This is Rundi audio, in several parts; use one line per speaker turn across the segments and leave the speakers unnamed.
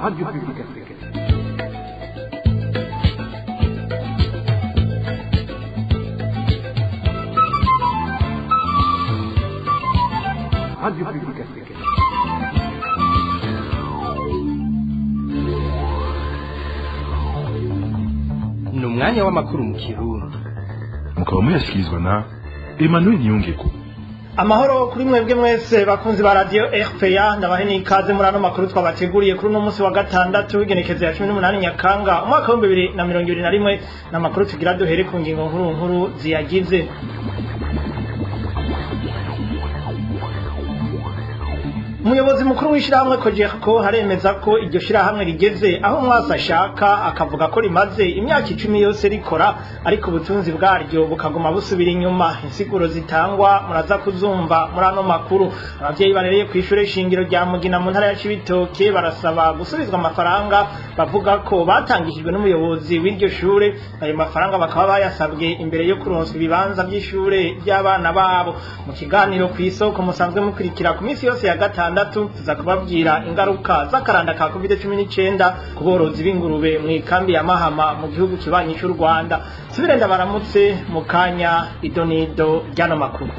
Radio Publique Africaine. Radio Publique Africaine.
Ni umwanya w'amakuru mu Kirundi.
Mukaba muyashyikirizwa na Emmanuel Niyongeko.
Amahoro kuri mwebwe mwese bakunzi ba Radio RPA, ndabahe n'ikaze muri ano makuru twabateguriye kuri uno munsi wa gatandatu w'igenekezo ya 18 Nyakanga umwaka wa 2021. N'amakuru tugira duhere ku ngingo nkuru nkuru ziyagize. Umuyobozi mukuru w'ishirahamwe Kojeko haremeza ko iryo shirahamwe rigeze aho umwasi ashaka, akavuga ko rimaze imyaka 10 yose rikora, ariko ubutunzi bwaryo bukaguma busubira inyuma. Insiguro zitangwa muraza kuzumva muri ano makuru. Abavyeyi barereye kw'ishure shingiro rya Mugina mu ntara ya Cibitoke barasaba gusubizwa amafaranga bavuga ko batangishijwe n'umuyobozi w'iryo shure. Ayo mafaranga bakaba bayasabwe imbere yo kuronswa ibibanza vy'ishure ry'abana babo. Mu kiganiro kw'isoko musanzwe mukurikira ku minsi yose ya gatandatu, tuza kubabwira ingaruka z'akaranda ka COVID-19 ku borozi b'ingurube mu ikambi ya Mahama mu gihugu kibanyi cy'u Rwanda. Subire ndabaramutse mu kanya idonido ry'ano makuru.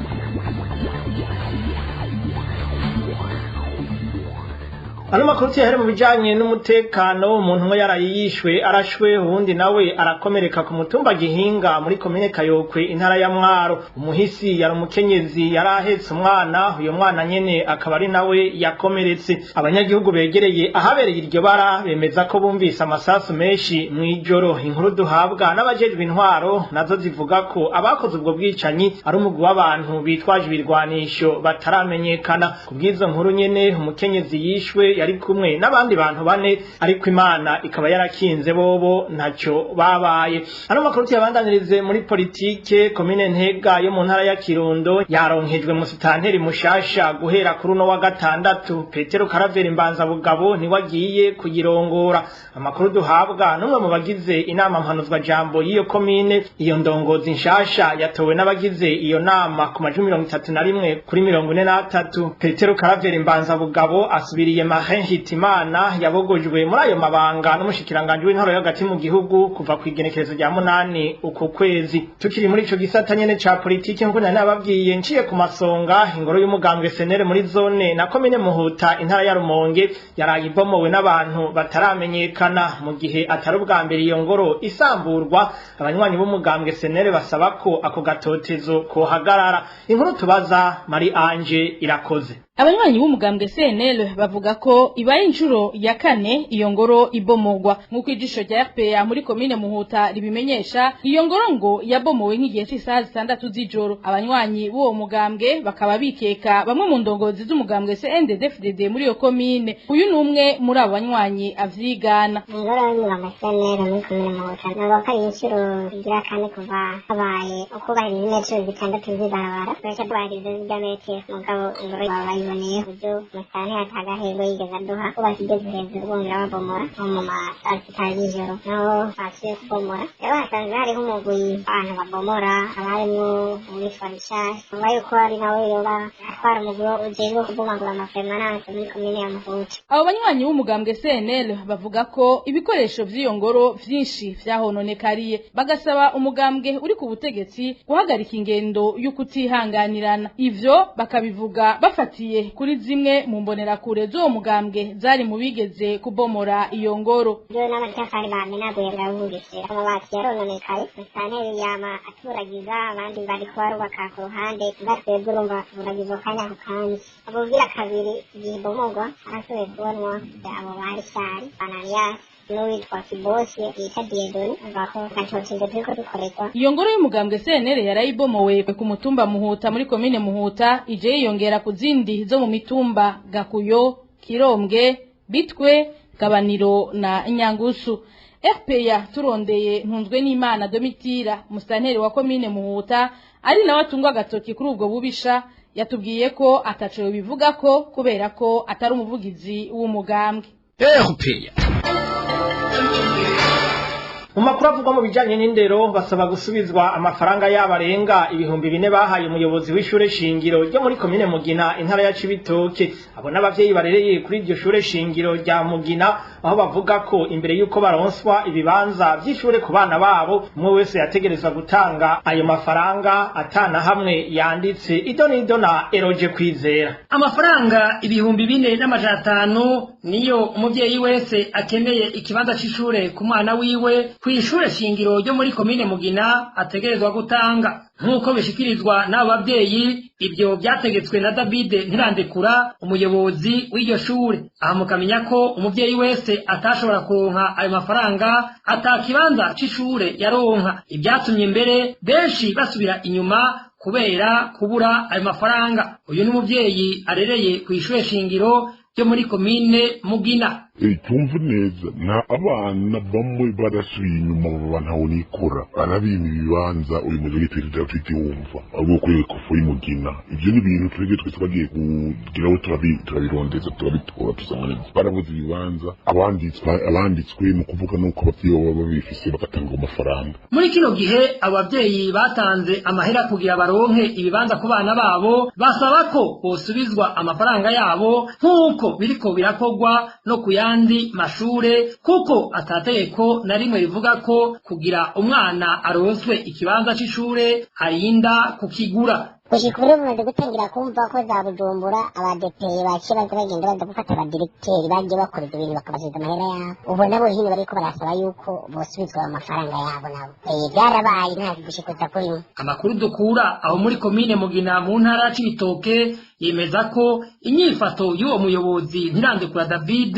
Ano makuru tuyahere mu bijanye n'umutekano. Umuntu umwe yaraye yishwe arashwe, uwundi nawe arakomereka ku mutumba Gihinga muri komine Kayokwe, intara ya Mwaro. Umuhisi yari umukenyezi yari ahetse umwana, uyo mwana nyene akaba ari nawe yakomeretse. Abanyagihugu begereye ahabereye iryo bara bemeza ko bumvise amasasu menshi mw'ijoro. Inkuru duhabwa n'abajejwe intwaro nazo zivuga ko abakoze ubwo bwicanyi ari umugwi w'abantu bitwaje ibirwanisho bataramenyekana. Kubw'izo nkuru nyene, umukenyezi yishwe yari kumwe n'abandi bantu bane, ariko Imana ikaba yarakinze bobo ntacyo babaye. Ano makuru tuyabandanirize muri politike. Komine Ntega yo mu ntara ya Kirundo yaronkejwe musitanteri mushasha guhera kuri uno wa gatandatu. Petero Karaveri Mbanzabugabo niwe agiye kuyirongora. Amakuru duhabwa n'umwe mu bagize inama mpanuzwa jambo y'iyo komine, iyo ndongozi nshasha yatowe n'abagize iyo nama ku majwi 31 kuri 43. Petero Karaveri Mbanzabugabo asubiriye Marin Hitimana yabogojwe muri ayo mabanga n'umushikiranganje w'intwaro yo hagati mu gihugu kuva ku igenekerezo rya 8 uku kwezi. Tukiri muri ico gisata nyene ca politike, nkuko nari nababwiye nciye ku masonga, ingoro y'umugambwe senere muri zone na komine Muhuta, intara ya Rumonge, yaraye ibomowe n'abantu bataramenyekana, mu gihe atari ubwa mbere iyo ngoro isamburwa. Abanywanyi b'umugambwe senere basaba ko ako gatotezo kohagarara. Inkuru tubaza Marie Ange Irakoze.
Abanywanyi b'umugambwe CNL bavuga ko ibaye inshuro ya kane iyo ngoro ibomogwa. Nk'uko ijisho rya RPA muri komine Muhuta ribimenyesha, iyo ngoro ngo yabomowe nk'igihe c'isaha 6 z'ijoro. Abanywanyi b'uwo mugambwe bakaba bikeka bamwe mu ndongozi z'umugambwe CNDD-FDD muri iyo komine. Uyu ni umwe muri abo banywanyi avyigana.
Ingoro y'umugambwe CNL muri komine Muhuta navuga ko ari inshuro igira kane kuva habaye ukubahiriza imetero 6 z'ibarabara, uretse kubahiriza zirya metero, mugabo ingoro bayiboneye uburyo musitani atagahego yigeze aduha kubaka igeze hejuru bongera babomora nko mu ma saa 6 z'ijoro naho basubiye kubomora. Rero hasanzwe hariho umugwi abantu babomora, haba harimwo uwitwa Richard, uba yuko ari nawe yoba atwara umugwi ujejwe kubomagura amapermanence muri komine ya Muhuta.
Abo banywanyi b'umugambwe CNL bavuga ko ibikoresho vy'iyo ngoro vyinshi vyahononekariye, bagasaba umugambwe uri ku butegetsi guhagarika ingendo y'ukutihanganirana. Ivyo bakabivuga bafatiye kuri zimwe mu mbonerakure z'uwo mugambwe zari mu bigeze kubomora iyo ngoro.
Rero n'amatafari bamenaguye ndabumvise, amabati yarononekaye, musitanteri yama aturagiza abandi bariko barubaka ku ruhande, batwebwe urumva baturagiza akanya ku kandi. Abubwira kabiri igihe ibomogwa harasubiye kubonwa abo ba Richard, Ananias n'uwitwa Kibosi yita Diedoni, avuga ko gatotezo turiko dukorerwa.
Iyo ngoro y'umugambwe CNL yarayibomowe ku mutumba Muhuta muri komine Muhuta, ije yiyongera ku zindi zo mu mitumba Gakuyo, Kirombwe, Bitwe, Gabaniro na Nyangusu. RPA turondeye Ntunzwe n'Imana Domitira, musitanteri wa komine Muhuta, ari nawe atungwa agatoki kuri ubwo bubisha, yatubwiye ko ataco bivuga ko kubera ko atari umuvugizi w'umugambwe.
RPA.
Mu makuru avugwa mu bijanye n'indero, basaba gusubizwa amafaranga yabo arenga 4000 bahaye umuyobozi w'ishure shingiro ryo muri komine Mugina, intara ya Cibitoke. Abo n'abavyeyi barereye kuri iryo shure shingiro rya Mugina, aho bavuga ko imbere y'uko baronswa ibibanza vy'ishure ku bana babo, umwe wese yategerezwa gutanga ayo mafaranga atana hamwe yanditse. Idonido na Eroje Kwizera.
Amafaranga 4500 niyo umuvyeyi wese akeneye ikibanza c'ishure ku mwana wiwe kw'ishure shingiro ryo muri komine Mugina ategerezwa gutanga, nk'uko bishikirizwa n'abo bavyeyi. Ibyo byategetswe na David Ntirandekura, umuyobozi w'iryo shure. Aha mukamenya ko umuvyeyi wese atashobora kuronka ayo mafaranga ata kibanza c'ishure yaronka, ibyatumye mbere benshi basubira inyuma kubera kubura ayo mafaranga. Uyu ni umuvyeyi arereye kw'ishure shingiro ryo muri komine Mugina.
Tumva neza na abana bamwe barasubiye inyuma, baba ntawe nikora, barabima ibibanza. Uyu muziki twite wumva ahubwo kuri kofu y'Umugina, ivyo ni ibintu twebwe twese bagiye kugiraho, turabirondeza, turabitora, tusanga neza barabuze ibibanza. Abanditswe ni ukuvuga nuko abavyeyi baba babifise bagatanga amafaranga.
Muri kino gihe abavyeyi batanze amahera kugira baronke ibibanza ku bana babo basaba ko bosubizwa amafaranga yabo nk'uko biriko birakorwa no ku yandi mashure, kuko atategeko na rimwe rivuga ko kugira umwana aronswe ikibanza c'ishure arinda kukigura.
Gushika ubu bumaze gutangira kumva ko za Bujumbura abadepeye baciye baza bagenda baza gufata abadiregiteri bagiye bakora ivyo bintu bakabasubiza amahera yabo. Ubu nabo hino bariko barasaba yuko bosubizwa amafaranga yabo nabo. Vyarabaye nta gushikuza kurimwo.
Amakuru dukura aho muri komine Mugina mu ntara ya Cibitoke yemeza ko inyifato y'uwo muyobozi Ntirandekura David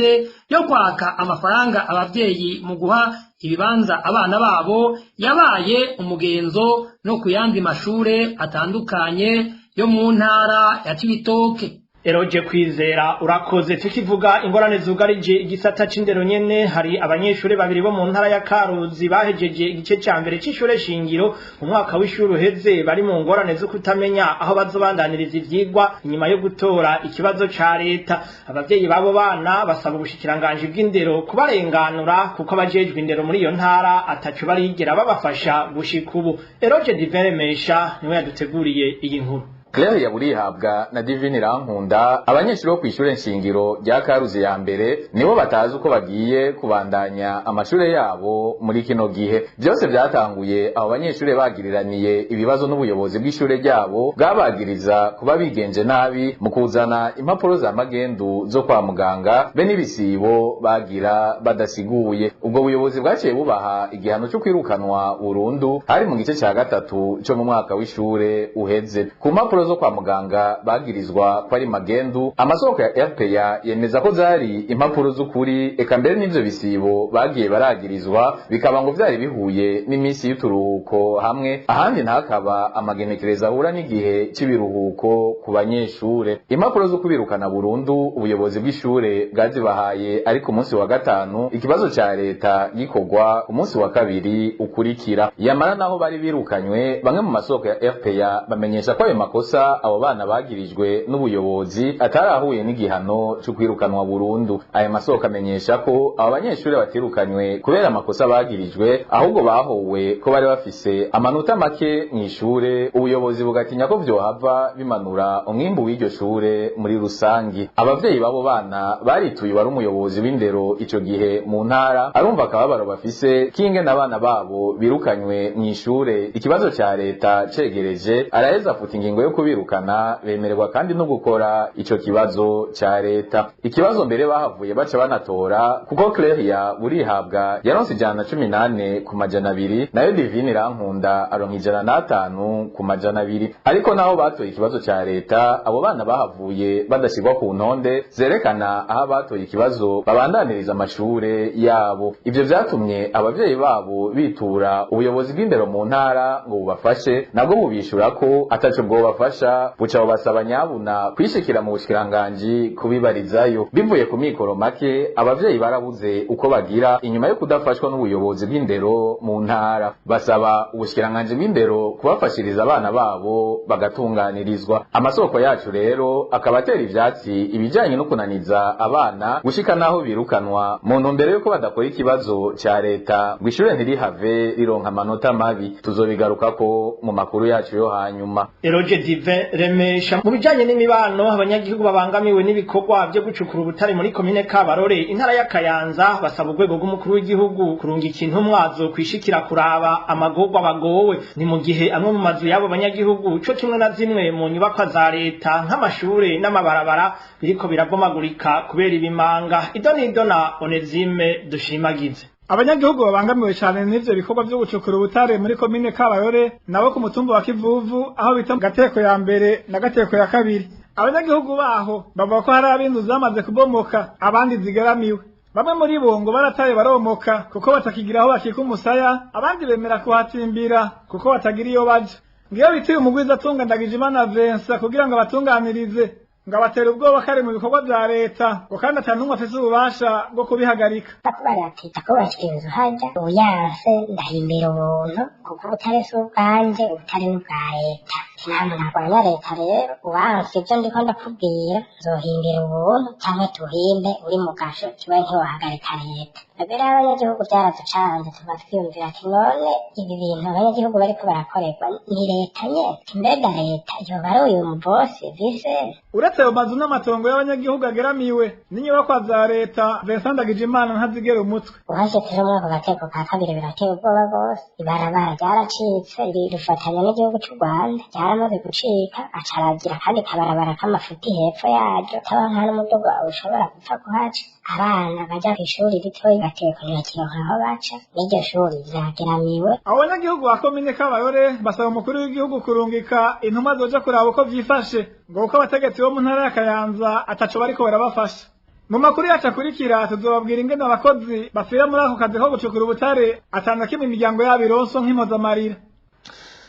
yo kwaka amafaranga abavyeyi mu guha ibibanza abana babo yabaye umugenzo no ku yandi mashure atandukanye yo mu ntara ya Cibitoke.
Eroje Kwizera, urakoze. Tukivuga ingorane zugarije igisata c'indero nyene, hari abanyeshure babiri bo mu ntara ya Karuzi bahejeje igice ca mbere c'ishure shingiro mu mwaka w'ishure uheze bari mu ngorane zo kutamenya aho bazobandaniriza ivyigwa inyuma yo gutora ikibazo ca leta. Abavyeyi b'abo bana basaba ubushikiranganji bw'indero kubarenganura, kuko abajejwe indero muri iyo ntara ataco barigera babafasha gushika ubu. Eroje Diveremesha niwe yaduteguriye iyi nkuru.
Claire Yaburihabwa na Divine Rankunda, abanyeshuri bo kw'ishure nshingiro rya Karuzi ya mbere, nibo batazi uko bagiye kubandanya amashure yabo muri kino gihe. Byose byatanguye abo banyeshuri bagiriraniye ibibazo n'ubuyobozi bw'ishure ryabo, bwabagiriza kuba bigenje nabi mu kuzana impapuro za magendu zo kwa muganga be n'ibisibo bagira badasiguye. Ubwo buyobozi bwaciye bubaha igihano cyo kwirukanwa burundu, hari mu gice ca gatatu cyo mu mwaka w'ishure uheze. Ku mpapuro zo kwa muganga bagirizwa ko ari magendu, amasoko ya RPA yemeza ko zari impapuro z'ukuri, eka mbere n'ivyo bisibo bagiye baragirizwa bikaba ngo vyari bihuye n'iminsi y'uturuhuko hamwe ahandi ntakaba amagenekerezo ahura n'igihe c'ibiruhuko ku banyeshure. Impapuro zo kubirukana burundu ubuyobozi bw'ishure bwazibahaye ariko umunsi wa gatanu ikibazo ca leta gikorwa umunsi wa kabiri ukurikira. Yamara naho bari birukanywe, bamwe mu masoko ya RPA bamenyesha ko ayo makosa abo bana bagirijwe n'ubuyobozi atarahuye n'igihano cyo kwirukanwa burundu. Aya masoko amenyesha ko abo banyeshure batirukanywe kubera amakosa bagirijwe, ahubwo bahowe ko bari bafise amanota make mw'ishure, ubuyobozi bugatinya ko vyohava bimanura umwimbu w'iryo shure muri rusangi. Abavyeyi b'abo bana barituye wari umuyobozi w'indero ico gihe mu ntara, arumva akababaro bafise k'ingene abana babo birukanywe mw'ishure ikibazo ca leta cegereje, araheza afuta ingingo yo kubirukana, bemererwa kandi no gukora ico kibazo ca leta. Ikibazo mbere bahavuye baca banatora, kuko Claire Burihabwa yaronse 118 ku 200, nayo Divine Rankunda aronka 105 ku 200. Ariko naho batoye ikibazo ca leta, abo bana bahavuye badashirwa ku ntonde zerekana aho abatoye ikibazo babandaniriza amashure yabo. Ivyo vyatumye abavyeyi babo bitura ubuyobozi bw'indero mu ntara ngo bubafashe, nabwo bubishura ko ataco bwobafasha. bubafasha, buca bubasaba nyabuna kwishikira mu bushikiranganji kubibarizayo. Bivuye ku mikoro make, abavyeyi barabuze uko bagira inyuma yo kudafashwa n'ubuyobozi bw'indero mu ntara. Basaba ubushikiranganji bw'indero kubafashiriza abana babo bagatunganirizwa. Amasoko yacu rero akaba atera ivyatsi ibijanye no kunaniza abana gushika naho birukanwa mu ntumbero yuko badakora ikibazo ca leta ngo ishure ntirihave rironka amanota mabi. Tuzobigarukako mu makuru yacu yo hanyuma.
Eroge Divin Remesha. Mu bijanye n'imibano, abanyagihugu babangamiwe n'ibikorwa vyo gucukura ubutare muri komine Kabarore, intara ya Kayanza, basaba urwego rw'umukuru w'igihugu kurungika intumwa zo kwishikira kuraba amagorwa bagowe. Ni mu gihe amwe mu mazu y'abo banyagihugu co kimwe na zimwe mu nyubakwa za leta nk'amashure n'amabarabara biriko birabomagurika kubera ibimanga. Idonidona Onezime Dushimagize.
Abanyagihugu babangamiwe cyane n'ivyo bikorwa vyo gucukura ubutare muri komine Kabarore nabo ku mutumba wa Kivuvu, aho bita Gateko ya mbere na Gateko ya kabiri. Abanyagihugu baho bavuga ko hari ab'inzu zamaze kubomoka, abandi zigaramiwe. Bamwe muri bo ngo barataye baromoka kuko batakigira aho bakika umusaya, abandi bemera kuhatimbira kuko batagira iyo baja. Ngiyo bitiye umugwiza atunga Ndagijimana Vincent kugira ngo abatunganirize, ngo abatera ubwoba kare mu bikorwa vya leta, ngo kandi ata n'umwe afise ububasha bwo kubihagarika.
Baratita ko bashyira inzu hajya uyanse ndahimbira ubuntu, kuko ubutare si ubwanjye, ubutare ni ubwa leta. Nta muntu arwanya leta. Rero uwanse ibyo ndiko ndakubwira, nzohimbira ubuntu canke tuhimbe uri mu gasho kibaye, ntiwahagarika leta. Twebwe rero abanyagihugu byaraducanze, tuba twiyumvira ati none ibi bintu abanyagihugu bariko barakorerwa ni leta nyene? Mbega leta yoba ari uyu mubosi vise?
Uretse ayo mazu n'amatongo y'abanyagihugu ageramiwe n'inyubakwa za leta, Vincent Ndagijimana ntazigera umutwe.
Uhashitse rero muri ako gateko ka kabiri, birateye ubwoba rwose. Ibarabara ryaracitse rifatanya n'igihugu c'u Rwanda, ryaramaze gucika, acaragira kandi kabarabara k'amafuti hepfo yaryo, taba nta n'umuduga ushobora gupfa kuhaca. Abana baja kw'ishuri ritoyi bateko ntibakironka aho baca, n'iryo shuri rirageramiwe.
Abo banyagihugu ba komine Kabarore basaba umukuru w'igihugu kurungika intumwa zoja kuraba uko vyifashe, ngo kuko abategetsi bo mu ntara ya Kayanza ataco bariko barabafasha. Mu makuru yacu akurikira tuzobabwira ingene abakozi bapfira muri ako kazi ko gucukura ubutare atana kimwe imiryango yabo ironso nk'impozamarira.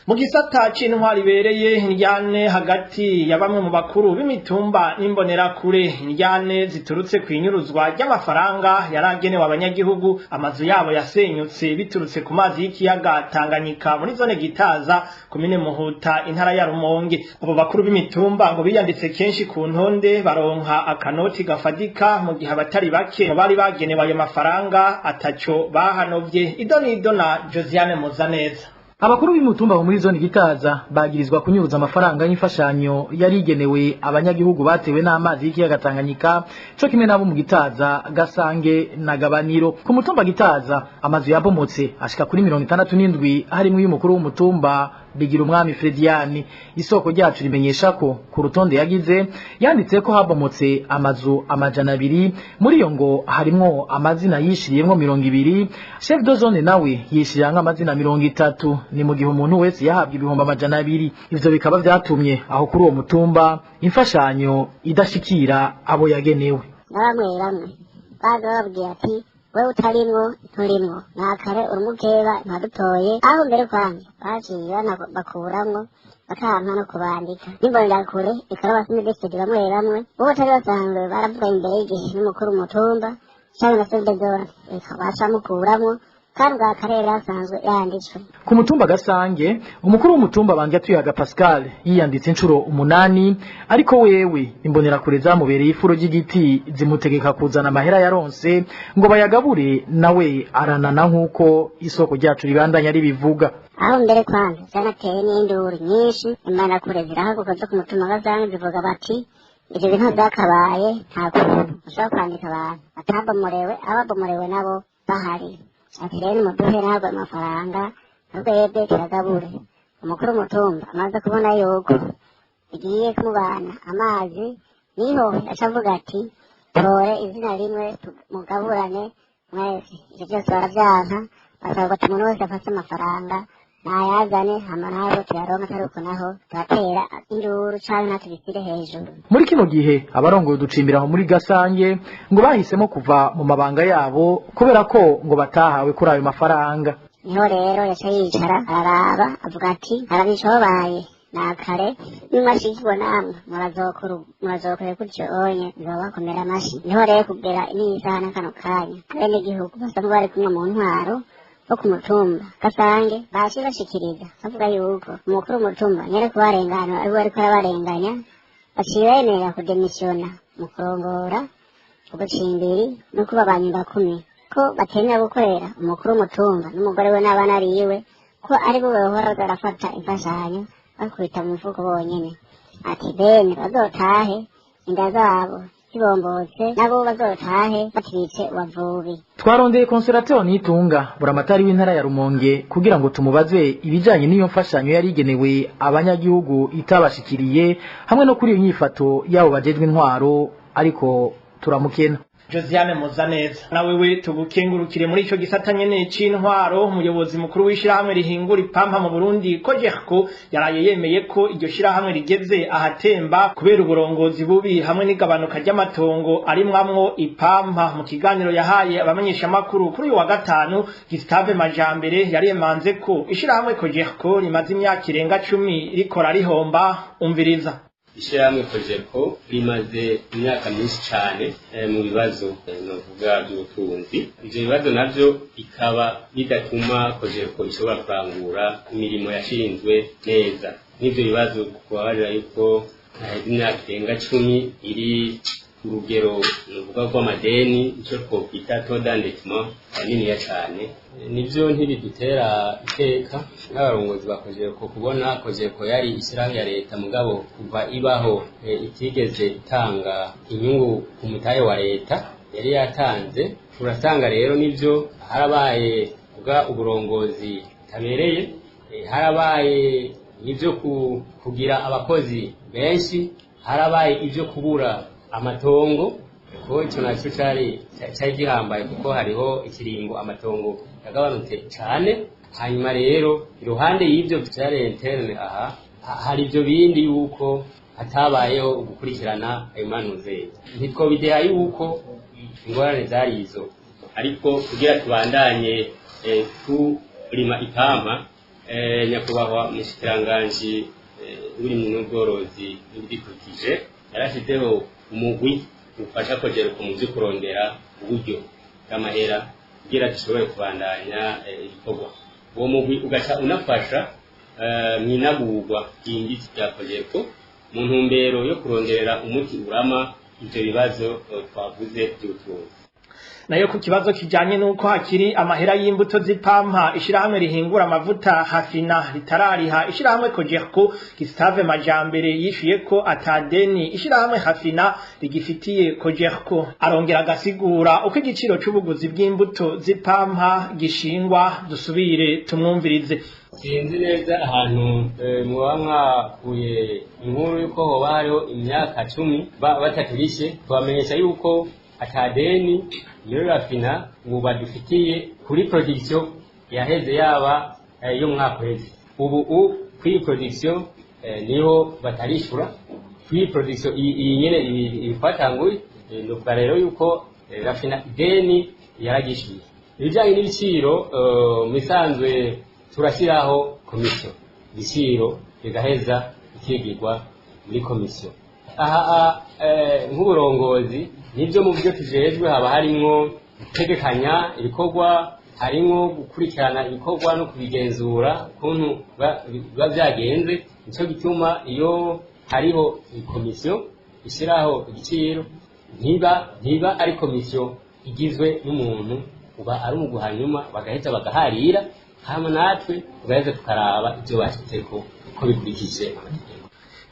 Mu gisata c'intwari ibereye, indyane hagati ya bamwe mu bakuru b'imitumba n'imbonerakure, indyane ziturutse kw'inyuruzwa ry'amafaranga yaragenewe abanyagihugu amazu yabo yasenyutse biturutse ku mazi y'ikiyaga Tanganyika muri zone Gitaza, komine Muhuta, intara ya Rumonge. Abo bakuru b'imitumba ngo biyanditse kenshi ku ntonde, baronka akanoti gafadika, mu gihe abatari bake bari bagenewe ayo mafaranga ataco bahanovye. Idonido na Josiane Muzaneza.
Abakuru b'imitumba bo muri zone Gitaza bagirizwa kunyuruza amafaranga y'imfashanyo yari igenewe abanyagihugu batewe n'amazi y'ikiyaga Tanganyika, co kimwe n'abo mu Gitaza, Gasange na Gabaniro. Ku mutumba Gitaza amazu yabomotse ashika kuri 67, harimwo y'umukuru w'umutumba Bigira Umwami Frediani. Isoko ryacu rimenyesha ko ku rutonde yagize yanditse ko habomotse amazu 200, muri iyo ngo harimwo amazina yishiriyemwo 20, chef de zone nawe yishiriramwo amazina 30. Ni mu gihe umuntu wese yahabwa 200,000. Ivyo bikaba vyatumye aho kuri uwo mutumba imfashanyo idashikira abo yagenewe.
Na bamwe bamwe baza bababwira ati wewe utarimwo nturimwo, nta kare urumukeba ntadutoye. Aho mbere kwanza baciye bakuramwo bakanka no kubandika n'imbonerakure ikaba basimidesidi. Bamwe bamwe bo batari basanzwe baravuga imbere y'igihe n'umukuru umutumba canke na chef de zone, bacamukuramwo kandi bwa karere asanzwe yanditswe.
Ku mutumba Gasange, umukuru w'umutumba Bange Tuyaga Pascal yiyanditse inshuro 8, ariko wewe imbonerakure zamubereye ifuro ry'igiti, zimutegeka kuzana amahera yaronse ngo bayagabure, nawe aranana nk'uko isoko ryacu ribandanya ribivuga.
Aho mbere kwanza zanateye n'induru nyinshi, imbonerakure zirahaguruka zo ku mutumba Gasange, zivuga bati ivyo bintu vyakabaye, nta kuntu ushobora kwandika abantu batabomorewe, ababomorewe nabo bahari. Ati rero muduhe ntabwo amafaranga twebwe tuyagabure. Umukuru w'umutumba amaze kubona yuko bigiye kumubana amazi, niho aca avuga ati tore izina rimwe mugaburane mwese. Ivyo vyose baravyanka, basabwa ati umuntu wese afase amafaranga nayazane, hama ntabwo tuyaronka, atari uko naho turatera induru canke natubisire hejuru.
Muri kino gihe abarongoye uducimbira aho muri Gasange ngo bahisemo kuva mu mabanga yabo kubera ko ngo batahawe kuri ayo mafaranga.
Niho rero yaca yicara araraba, avuga ati arabicobaye. Nakare nimwashikirwa namwe murazokore gutyo onye nzobakomera amashi. Niho rero kugera n'isaha n'akano kanya abenegihugu basanzwe bari kumwe mu ntwaro bo ku mutumba Gasange baje bashikiriza bavuga yuko umukuru w'umutumba nyere kubarengana ariwe ariko arabarenganya, baciye bemerera kudemisiyona mu kurongora ugucimbiri no kuba ba nyumbakumi, ko batemera gukorera umukuru w'umutumba n'umugore we n'abana biwe, ko ari bo bahora barafata imfashanyo bakubita mu mufuko bonyene. Ati bene bazotahe inda zabo zibombotse, nabo bazotahe batwitse wavubi.
Twarondeye Consolateur Nitunga, buramatari w'intara ya Rumonge, kugira ngo tumubaze ibijanye n'iyo mfashanyo yari igenewe abanyagihugu itabashikiriye, hamwe no kuri iyo nyifato yabo bajejwe intwaro, ariko turamukena.
Josiane Muzaneza, nawe we tugukengurukire. Muri ico gisata nyene c'intwaro, umuyobozi mukuru w'ishirahamwe rihingura ipampa mu Burundi Cogerco yaraye yemeye ko iryo shirahamwe rigeze ahatemba kubera uburongozi bubi hamwe n'igabanuka ry'amatongo arimwamwo ipampa. Mu kiganiro yahaye abamenyeshamakuru kuri uyu wa gatanu, Gustave Majambere yaremanze ko ishirahamwe Cogerco rimaze imyaka irenga 10 rikora rihomba. Umviriza.
Ishyirahamwe Cogerco rimaze imyaka myinshi cyane mu bibazo novuga by'ubutunzi. Ivyo bibazo navyo bikaba bidatuma Cogerco ishobora kurangura imirimo yashinzwe neza. N'ivyo bibazo kubabarira yuko haheze imyaka irenga 10 iri ku rugero novuga rw'amadeni, ico twokwita taux d'endettement niniya cane. Nivyo ntibidutera iteka n'abarongozi ba Cogerco kubona Cogerco yari ishyirahamwe ya leta, mugabo kuva ibaho itigeze itanga inyungu ku mutahe wa leta yari yatanze. Turasanga rero nivyo harabaye bwa uburongozi tabereye, harabaye ivyo kugira abakozi benshi, harabaye ivyo kubura amatongo, kuko ico naco cari gihambaye, kuko hariho ikiringo amatongo yagabanutse cane. Hanyuma rero iruhande y'ivyo vyari interne, aha hari ivyo bindi yuko hatabayeho gukurikirana ayo manuze. Ntitwobideha yuko ingorane zari izo, ariko kugira tubandanye turima ipampa, nyakubahwa umushikiranganji w'uburimyi n'ubworozi n'ibidukikije yarashyizeho umugwi ufasha Cogerco mu vyo kurondera uburyo bw'amahera kugira dushobore kubandanya ibikorwa. Uwo mugwi ugaca unafasha mw'inagurwa ryimbitse rya Cogerco mu ntumbero yo kuronderera umuti urama ivyo bibazo twavuze vy'ubutunzi.
Nayo ku kibazo kijanye nuko hakiri amahera y'imbuto z'ipampa ishirahamwe rihingura amavuta Hafina ritarariha ishirahamwe Cogerco, Gustave Majambere yishuye ko atadeni ishirahamwe Hafina rigifitiye Cogerco. Arongera agasigura uko igiciro c'ubuguzi bw'imbuto z'ipampa gishingwa. Dusubire tumwumvirize.
Sinzi neza ahantu muba mwakuye inkuru yuko hoba hariho imyaka 10 bataturishe. Tubamenyesha yuko atadeni muri Rafina ubu badufitiye kuri production yaheze, yaba yo mwaka uheze. Ubu kuri production niho batarishura, kuri production iyi nyene ifatanguye. Nuvuga rero yuko Rafina ideni yaragishuye. Ibijanye n'ibiciro, misanzwe turashyiraho komisiyo, ibiciro bigaheza bikigirwa muri komisiyo. Aha nk'uburongozi nibyo mu byo tujejwe haba harimwo gutegekanya ibikorwa, harimwo gukurikirana ibikorwa no kubigenzura ukuntu biba byagenze. Nico gituma iyo hariho komisiyo ishyiraho igiciro, ntiba ari komisiyo igizwe n'umuntu, uba ari umugwi, hanyuma bagaheza bagaharira, hama natwe tugaheza tukaraba ibyo bashyizeko ko bikurikije amategeko.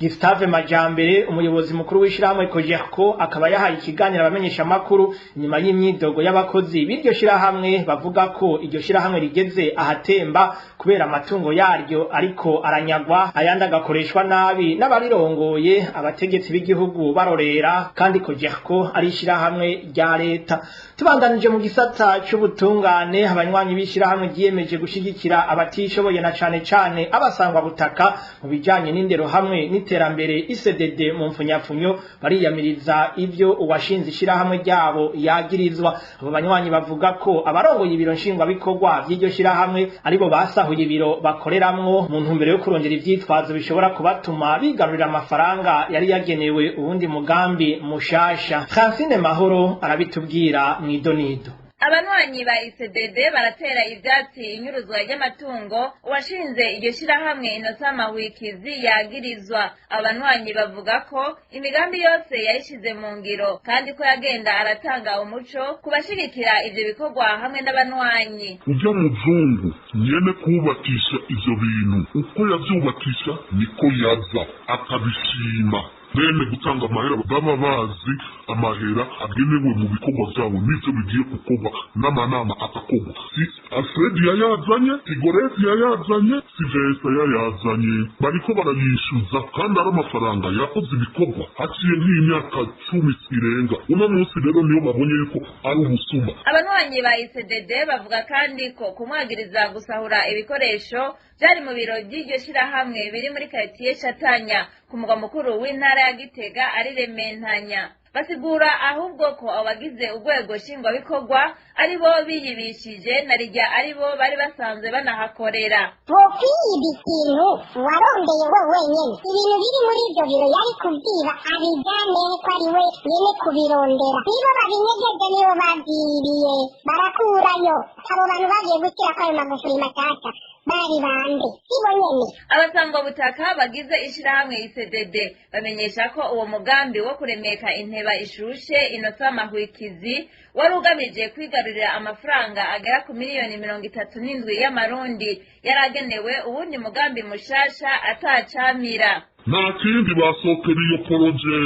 Gustave Majambere, umuyobozi mukuru w'ishirahamwe Cogerco, akaba yahaye ikiganiro abamenyesha makuru nyuma y'imyidogo y'abakozi b'iryo shirahamwe bavuga ko iryo shirahamwe rigeze ahatemba kubera amatungo yaryo ariko aranyagwa, ayandi agakoreshwa nabi n'abarirongoye, abategetsi b'igihugu barorera, kandi Cogerco ari ishirahamwe rya leta. Tubandanije mu gisata c'ubutungane, abanywanyi b'ishirahamwe ryiyemeje gushigikira abatishoboye na cane cane abasangwa butaka mu bijanye n'indero hamwe n'iterambere ICDD mu mfunyapfunyo bariyamiriza ivyo uwashinze ishirahamwe ryabo yagirizwa. Abo banywanyi bavuga ko abarongoye ibiro nshingwabikorwa vy'iryo shirahamwe aribo basahuye ibiro bakoreramwo mu ntumbero yo kurondera ivyitwazo bishobora kubatuma bigarurira amafaranga yari yagenewe uwundi mugambi mushasha. Francine Mahoro arabitubwira mw'idonido.
Abanywanyi ba ICDD baratera ivyatsi inyuruzwa ry'amatungo uwashinze iryo shirahamwe Innocent Mahwikizi yagirizwa. Abanywanyi bavuga ko imigambi yose yayishize mu ngiro kandi ko yagenda aratanga umuco kubashigikira ivyo bikorwa hamwe n'abanywanyi.
Ujya muzungu nyene kubakisha ivyo bintu, uko yavyubakisha niko yaza akabishima. Bene gutanga amahera baba bazi amahera agenewe mu bikorwa byabo n'ivyo bigiye gukorwa n'amanama akakorwa. Si Alfred yayazanye, si Goreti yayazanye, si Vesa yayazanye, bariko barayishyuza kandi ari amafaranga yakoze ibikorwa haciye nk'imyaka 10 irenga. Uno munsi rero niyo babonye yuko ari ubusuma.
Abanywanyi ba ICDD bavuga kandi ko kumwagiriza gusahura ibikoresho byari mu biro by'iryo shirahamwe biri muri quartier Shatanya ku mugwa mukuru w'intara ya Gitega ari Rementanya. Basigura ahubwo ko abagize urwego nshingwabikorwa ari bo biyibishije na rijya ari bo bari basanzwe banahakorera.
Wokwiba ikintu warondeye we wenyene, ibintu biri muri ivyo biro yari kuvyiba abijane ko ari we nyene kubirondera. Nibo babinyegeje, nibo bavyiriye barakurayo. Abo bantu bagiye gushirako ayo magufuri mashasha bari bande? Sibo nyene.
Abasangwabutaka bagize ishirahamwe ICDD bamenyesha ko uwo mugambi wo kuremeka inteba ishushe Innocent Mahwikizi wari ugamije kwigarurira amafaranga agera ku miliyoni 37 y'amarundi yaragenewe uwundi mugambi mushasha atacamira.
Nta kindi basokera iyo poroje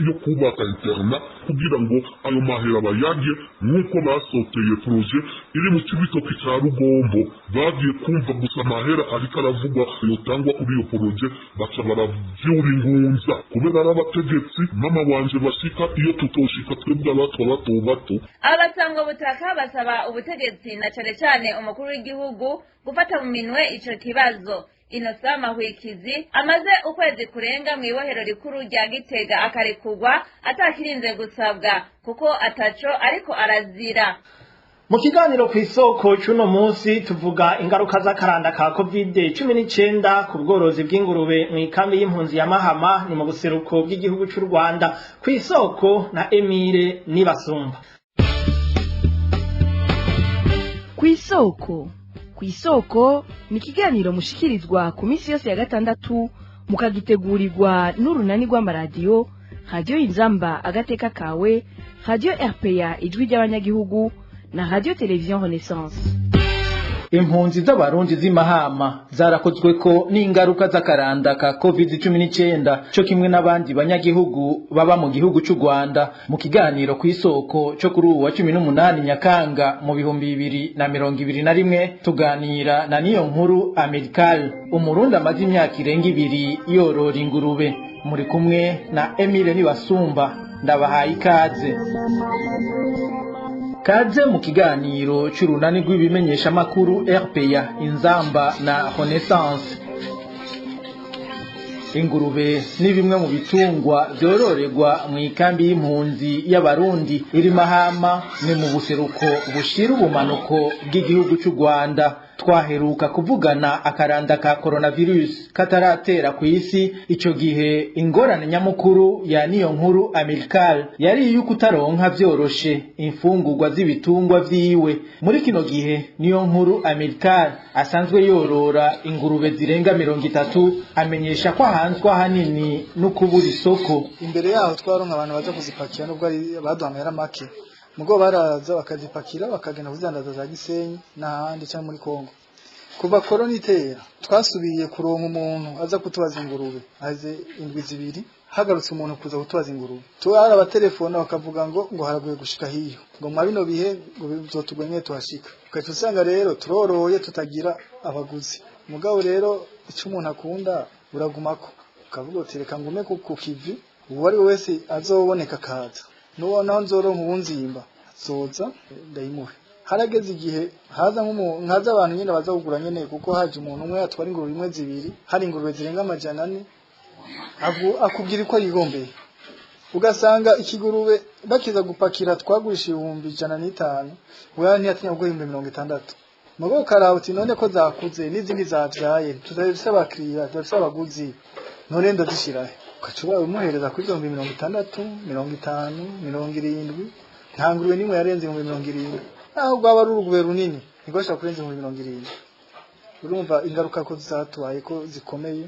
yo kubaka interna kugira ngo ayo mahera bayarye, nk'uko basokeye poroje iri mu Cibitoke ca Rugombo. Bagiye kumva gusa amahera ariko aravugwa yotangwa kuri iyo poroje, baca baravyura ingunza kubera ari abategetsi. Mama wanje bashika iyo tutoshika twebwe abatwa bato bato.
Abasangwabutaka basaba ubutegetsi na cane cane umukuru w'igihugu gufata mu minwe ico kibazo. Innocent Mahwikizi amaze ukwezi kurenga mw'ibohero rikuru rya Gitega akarekurwa atakirinze gusabwa kuko ataco ariko arazira.
Mu kiganiro ku isoko c'uno munsi tuvuga ingaruka z'akaranda ka COVID-19 ku bworozi bw'ingurube mw'ikambi y'impunzi ya Mahama ni mu buseruko bw'igihugu c'u Rwanda. Ku isoko na Emile Nibasumba.
Ku isoko Kw'isoko ni ikiganiro mushikirizwa ku minsi yose ya gatandatu mukagitegurirwa n'urunani rw'amaradiyo Radio Inzamba agateka kawe, Radio RPA ijwi ry'abanyagihugu na Radio Television Renaissance.
Impunzi z'abarundi z'imahama zarakozwe ko n'ingaruka z'akaranda ka COVID-19 cyo kimwe n'abandi banyagihugu baba mu gihugu cy'u Rwanda. Mu kiganiro ku isoko cyo kuri uwa 18 Nyakanga mu 2021 tuganira na niyo nkuru Americal, umurundi amaze imyaka irenga 2 yorora ingurube. Muri kumwe na Emile Nibasumba, ndabahaye ikaze. Kaze mu kiganiro c'urunani rw'ibimenyesha makuru RPA Inzamba na Renaissance. Ingurube ni bimwe mu bitungwa vyororerwa mu ikambi y'impunzi y'abarundi iri Mahama ni mu buseruko bushira ubumanuko bw'igihugu c'u Rwanda. Twaheruka kuvugana akaranda ka coronavirus kataratera ku isi. Ico gihe ingorane nyamukuru ya niyo nkuru Amilcar yari yuko utaronka vyoroshe imfungurwa z'ibitungwa vyiwe. Muri kino gihe niyo nkuru Amilcar asanzwe yorora ingurube zirenga 30 amenyesha ko ahanzwe ahanini no kubura isoko.
Imbere yaho twaronka abantu baza kuzipakira nubwo ari baduha amahera make, mugo baraza bakazipakira bakagenda kuzidandaza za Gisenyi n'ahandi cyangwa muri Kongo. Kuva korona itera twasubiye kuronka umuntu aza kutubaza ingurube, aze indwi zibiri hagarutse umuntu kuza kutubaza ingurube. Twara abatelefona bakavuga ngo haragoye gushika hiyo, ngo mwa bino bihe ngo bizotugwenye tuhashika. Ukaca usanga rero turoroye tutagira abaguzi. Mugabo rero icyo umuntu akunda uragumako, ukavuga uti reka ngume ku kivi, uwo ari we wese azoboneka akaza, nuwo naho nzoronka uwunzimba azoza ndayimuhe. Harageze igihe haza nkaza abantu nyene baza kugura nyene, kuko haje umuntu umwe atwara ingurube imwe zibiri, hari ingurube zirenga 400 Akubwira uko yigombeye. Ugasanga ikigurube bakiza gupakira twagurisha 105,000, wewe ntiyatinya kuguha 60,000. Mugo karaba uti none ko zakuze n'izindi zavyaye, tutafise abakiriya, tutafise abaguzi, none ndazishirahe? Ugaca umuhereza kuri 60,000, 50, 70. Nta ngurube nimwe yarenze 70,000. Naho rwaba ari urugube runini ntigosha kurenza 70,000. Urumva ingaruka ko zatubaye ko zikomeye,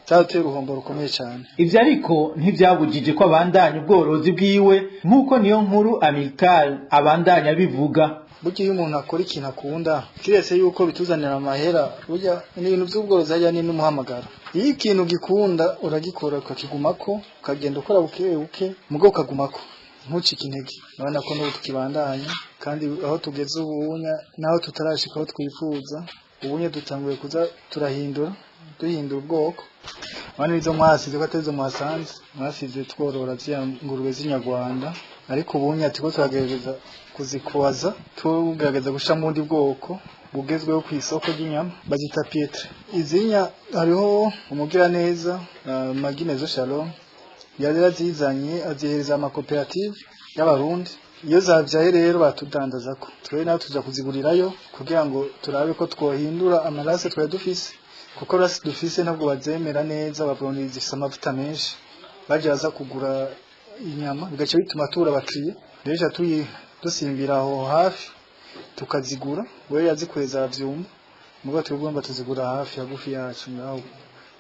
cyateye uruhombo rukomeye cyane.
Ivyo ariko ntivyabujije ko abandanya ubworozi bwiwe, nk'uko niyo nkuru Amilcar abandanya bivuga.
Burya iyo umuntu akora ikintu akunda, kiretse yuko bituzanira amahera, burya n'ibintu by'ubworozi hajya ni n'umuhamagaro. Iyo ikintu gikunda uragikora ukakigumako, ukagenda ukora buke buke, mugo ukagumako, ntucike intege. Urabona ko n'ubu tukibandanya, kandi aho tugeze ubunya naho tutarashika aho twifuza, ubunye dutanguye kuza turahindura, duhindura ubwoko. Bane izo mwasize ko atari izo mwasanze, mwasize tworora zya ngurube z'inyarwanda, ariko ubunya turiko turagerageza kuzikwaza, tugerageza gusha mu bundi bwoko bugezweho ku isoko ry'inyama, bazita pietre. Izinya hariho umugiraneza Maginezo Shalom yari yarazizanye azihereza amakoperative y'abarundi. Iyo zavyaye rero batudandazako, twebwe nawe tuja kuzigurirayo kugira ngo turabe ko twohindura amarase twari dufise, kuko rasi dufise ntabwo bazemera neza, bavuga ngo zifise amavuta menshi, baje baza kugura inyama bigaca bituma tura abakiriya. Rero dusimbira aho hafi tukazigura, we yazikweza aravyumva, mugabo tugomba tuzigura hafi hagufi yacu ngaho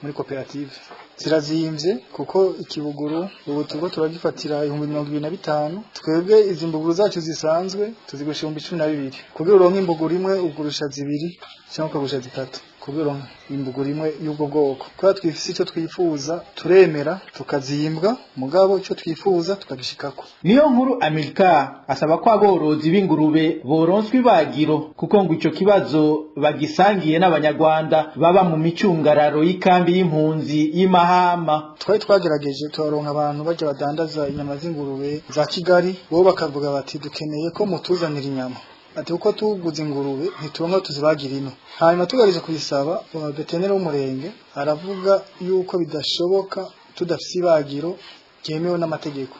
muri koperative. Zirazimvye kuko ikibuguru ubu turiko turagifatira 25,000. Twebwe izi mbuguru zacu zisanzwe tuzigurisha 12,000. Kugira uronke imbuguru imwe ugurisha 2 cyangwa ukagurisha 3, kugira uronke imbuguru imwe y'ubwo bwoko. Kubera twifise ico twifuza turemera tukazimbwa, mugabo ico twifuza tukagishikako.
Niyo nkuru Amilcar asaba ko aborozi b'ingurube boronswa ibagiro, kuko ngo ico kibazo bagisangiye n'abanyarwanda baba mu micungararo y'ikambi y'impunzi y'Imahama.
Twari twagerageje tubaronka abantu bajya badandaza inyama z'ingurube za Kigali, bo bakavuga bati dukeneye ko mutuzanira inyama, ati uko tuguze ingurube ntituronka tuzibagira ino. Hanyuma tugarije kuyisaba veterineri w'umurenge aravuga yuko bidashoboka tudafise ibagiro ryemewe n'amategeko.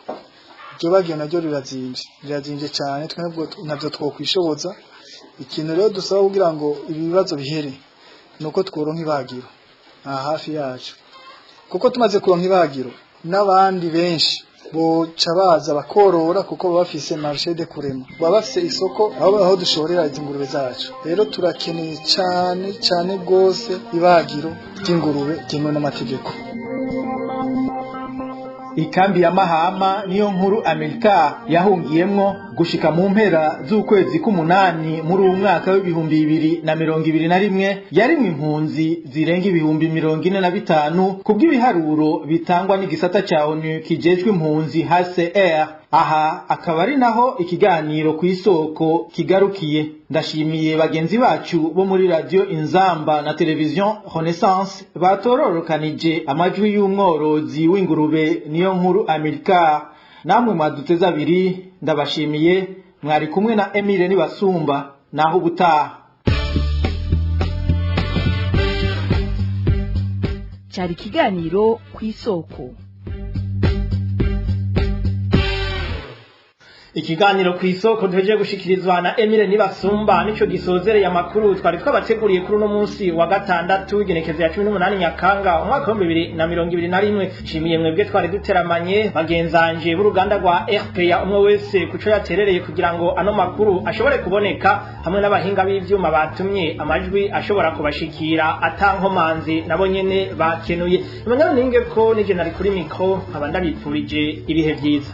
Iryo bagiro naryo rirazimvye, rirazimvye cyane, twe ntabyo twokwishoboza. Ikintu rero dusaba kugira ngo ibi bibazo bihere nuko tworonka ibagiro aha hafi yacu, kuko tumaze kuronka ibagiro n'abandi benshi boca baza bakorora, kuko baba bafise marché de kurema, baba bafise isoko aho dushorera izi ngurube zacu. Rero turakeneye cyane cyane gose ibagiro ry'ingurube ryemewe n'amategeko.
Ikambi ya Mahama niyo nkuru Amilcar yahungiyemwo gushika mu mpera z'ukwezi k'umunani muri uyu mwaka w'2021, yarimwe impunzi zirenga 45,000 kubw'ibiharuro bitangwa n'igisata ca ONU kijejwe impunzi HCR. Aha akaba ari naho ikiganiro ku isoko kigarukiye. Ndashimiye bagenzi bacu bo muri Radio Inzamba na Television Renaissance batororokanije amajwi y'umworozi w'ingurube niyo nkuru Amilcar. Namwe mwaduteze abiri ndabashimiye, mwari kumwe na Emile Nibasumba. Naho ubutaha.
Cyari ikiganiro ku isoko.
Ikiganiro ku isoko duhejeje gushikirizwa na Emile Nibasumba nico gisozereye amakuru twari twabateguriye kuri uno munsi wa gatandatu igenekezo ya 18 Nyakanga umwaka wa 2021. Nshimiye mwebwe twari duteramanye, bagenzanje b'uruganda rwa RPA umwe wese kuco yaterereye kugira ngo ano makuru ashobore kuboneka, hamwe n'abahinga b'ivyuma batumye amajwi ashobora kubashikira atankomanzi nabo nyene bakenuye. Emmanuel Ninge ko nije nari kuri micro, nkaba ndabipfurije ibihe vyiza.